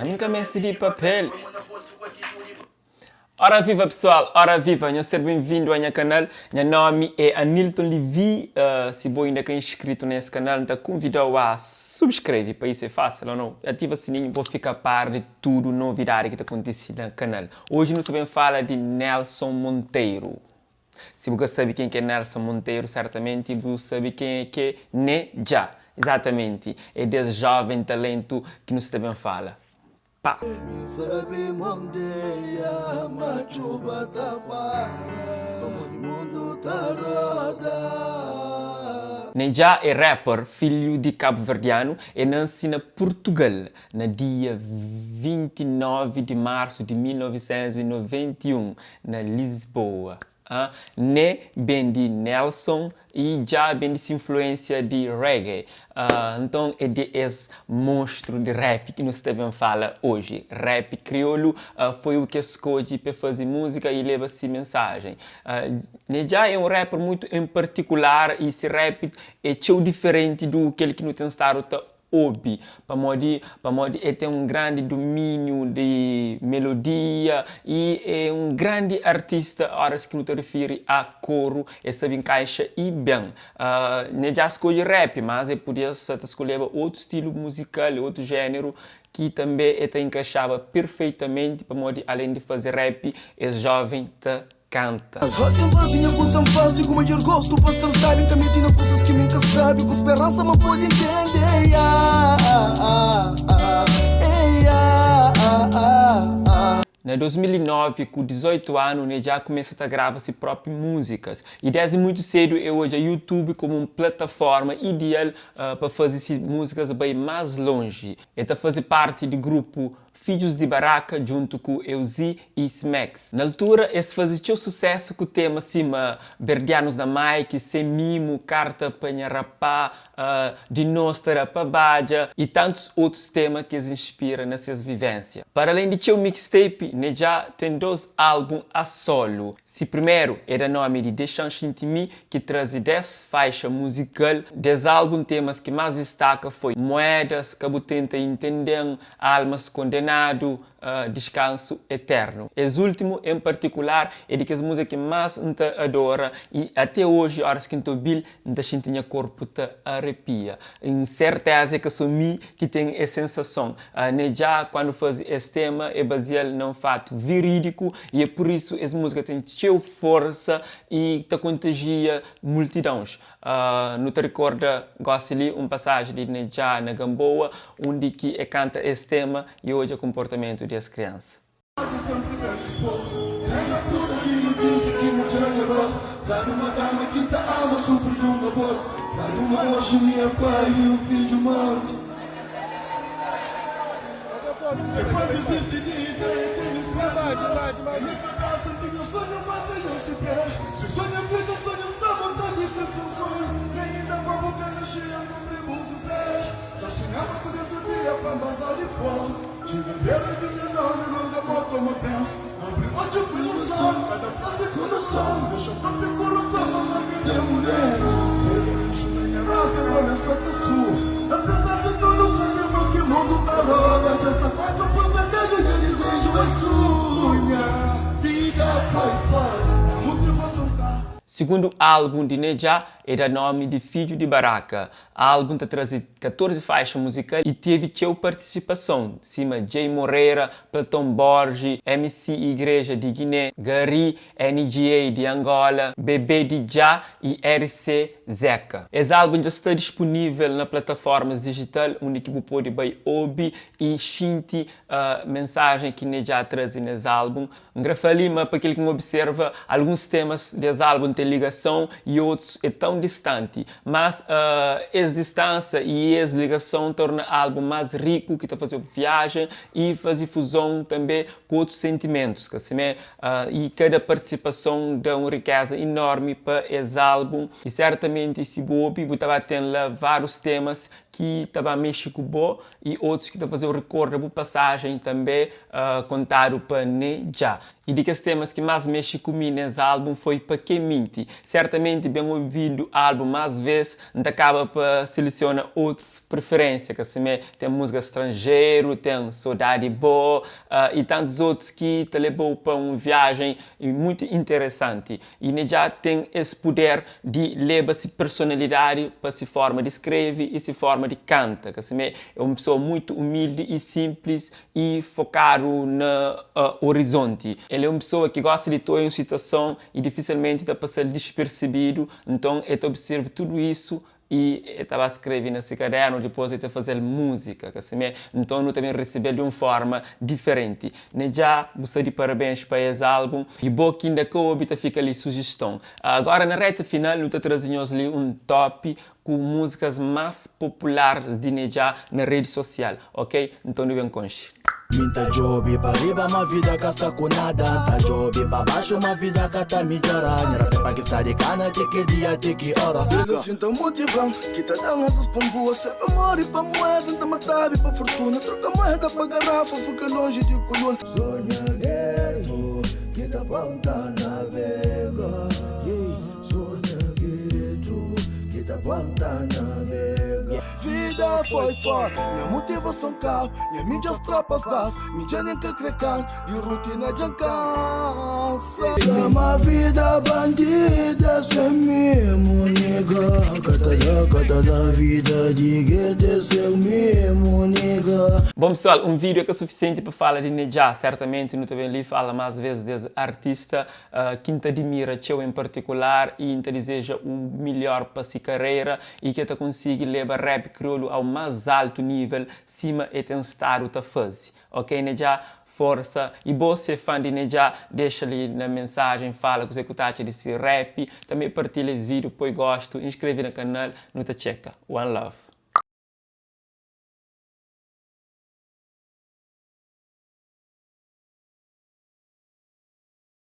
Ami N ka meste di papel. Ora viva pessoal, ora viva, nhos ser benvindu a nha kanal, nha nomi é Anilton Levy, si bo inda ka inscrito na es kanal nta kunvidau a subscreve, pa isso é fácil ou não? Ativa sininho pa bo fika a par di tudu novidadi ki ta kontisi na kanal. Oji nu ta ben fala di Nelson Monteiro. Si bu ka sabe ken ki é Nelson Monteiro, sertamenti bu sabe ken é ke Né Dja. Izatamenti, é des joven talentu ki nu sta ben fala. Pa! Mi sabe mondeia ma txuba ta para pamodi mundu ta roda. Né Dja é rapper, filhu di kabuverdianu, é nansi na Purtugal na dia 29 di marsu di 1991, na Lisboa. Né ben di Nelson y dja ben di si influênsia di reggae. Nton é di es monstru di rap ki nu sta ben fala oji. Rap kriolu foi u ki es skodje pa faze múzika y leba si mensajen. Né dja é un rapper mutu en partikular y si rap é txeu diferenti du kel ki nu ten stadu ta obi, pamodi pamodi e ten un grandi duminiu di melodia y e un grandi artista oras ki nu ta rifiri a koru e sabi nkaixa y ben. Nha dja skodje rap mas e pudia sa ta skolheba otu stilu muzikal, otu jeneru ki tanbe e ta inkaixaba perfeitamenti pamodi alen di faze rap es joven ta kanta. Só ki N fase nha kusa N fase ku maior gostu Pa ser sabi N ka mete na kusas ki mi N ka sabe Ku speransa ma N pode ntende Na 2009, ku 18 anu, Nedjah kumesa ta grava si propi múzikas y desdi muitu sedu e odja YouTube komu un plataforma ideal pa faze si múzikas bai más lonji. E ta faze parti di grupu Fidjus di Baraka djuntu ku Euzi i Smex. Na altura es faze txeu susésu ku temas sima Berdianus na Mike, Sem Mimu, Karta pa Nha Rapá, Di Nos Ta Da Pa Badja i tantus otus tema ki es inspira na ses vivénsia. Para alén di txeu mixtape, Nedjah ten dos álbun a solu. Si primeru é da nomi di Dexan Xinti Mi ki traze 10 faixa muzikal. Des álbun temas ki más distaka foi Moedas, Ka Bu Tenta Intende-m, Almas Kondenadu, Diskansu Eternu. Es últimu en partikular é di kes múzika ki más N ta adora y até oji óras ki N ta obi-l N ta xinti nha korpu ta arepia. N serteza é ka so mi ki ten es sensason. Nedjah kuandu faze es tema é bazia-l na un fatu virídiku y é pur isu es múzika ten txeu forsa y ta kontajia multidons. Nu ta rikorda gosi li un pasaji di Nedjah na Gamboa undi ki e kanta es tema y odja konportamentu di es kriansa. Sigundu álbun di Nedjah é da nomi di Fidju di Baraka. Álbun ta traze 14 faixa muzikal y tevi txeu partisipason, sima Jay Moreira, Platão Borges, MC Igreja di Guiné, Gary NGA di Angola, Bebe di Dja y RC Zeca. Es álbun dja sta dispunível na plataformas dijital undi ki bu pode bai obi y xinti mensajen ki Nedjah traze nes álbun. N kre fla li ma pa kel ki N observa, alguns temas des álbun ten ligason y otus é tãu distanti. Mas es distansa y es ligason torna álbun más riku, ki ta faze-u viajen y faze fuzon tanbe ku otus sentimentus, ka simé? Y kada partisipason da un rikeza inormi pa es álbun y sertamenti si bu obi bu ta ba ten la várius temas ki ta ba mexe ku bo y otus ki ta faze-u rikorda bu pasajen tanbe kontadu pa Nedjah. Y di kes temas ki mas mexe ku mi nes albun foi Pa Ke Minti. Sertamenti ben ovidu. álbum más vês, N ta kaba pa selesiona otus preferênsia, ka simé, ten múzika stranjeru, ten Sodadi Bo y tantus otus ki ta leba-u pa un viajen mutu interesanti. Y Nedjá ten es puder di leba si personalidadi pa si forma di skrebe y si forma di kanta. Ka simé, é un pesoa mutu umildi y sinplis y fokadu na orizonti. El é un pesoa ki gosta di toi un situason y difisilmenti ta pasa-l dispersebidu, nton el ta observa tudu isu y el ta ba skrebe na se kadernu, dipôs el ta faze-l múzika, ka simé? Nton nu ta ben resebe-l di un fórma diferenti. Nedjá, bu sta di parabens pa es álbun y bo ki inda ka obi ta fika li sujiston. Agora na réta final nu ta traze nhos li un top ku múzikas más popular di Nedjá na redi sosial, ok? Nton nu ben konxe. Mi ta djobe pa riba ma vida ka sta ku nada N ta djobe pa baxu ma vida ka ta midjora Nha rapé pa ki sta di kana ti ki dia ti ki ora Deus sinta motivan ki ta dan asas pa N bua Se pa mori pa moeda N ta matabi pa fortuna Troka moeda pa garafa Fika lonji di kuluna Sonha geto ki ta pon ta navega yeah. Sonha geto ki ta pon ta navega Vida foi forti, nha motivason kaba Nha midjos tropas bas, mi dja nen ka kre kan Di rutina dja N kansa Chama vida bandida sen mimo nigga Ka ta da, ka ta da Vida di gete sen mimo nigga. Bom pessoal, um vídeo é ka suficiente pa fala di Nedjah, certamente nu ta ben li fala mas vez des artista ki N ta adimira txeu em particular e N ta dizeja o melhor pa si carreira y ki el ta konsigi leba rap kriolu ao más altu nível sima el ten stadu ta faze. Ok Nedjah, forsa y bo si é fan di Nedjah dexa li na mensajen fala kuzê ku ta atxa di si rap, tanbe partilha es vídeo, poi gostu, inskreve na kanal, nu ta txeka. One love.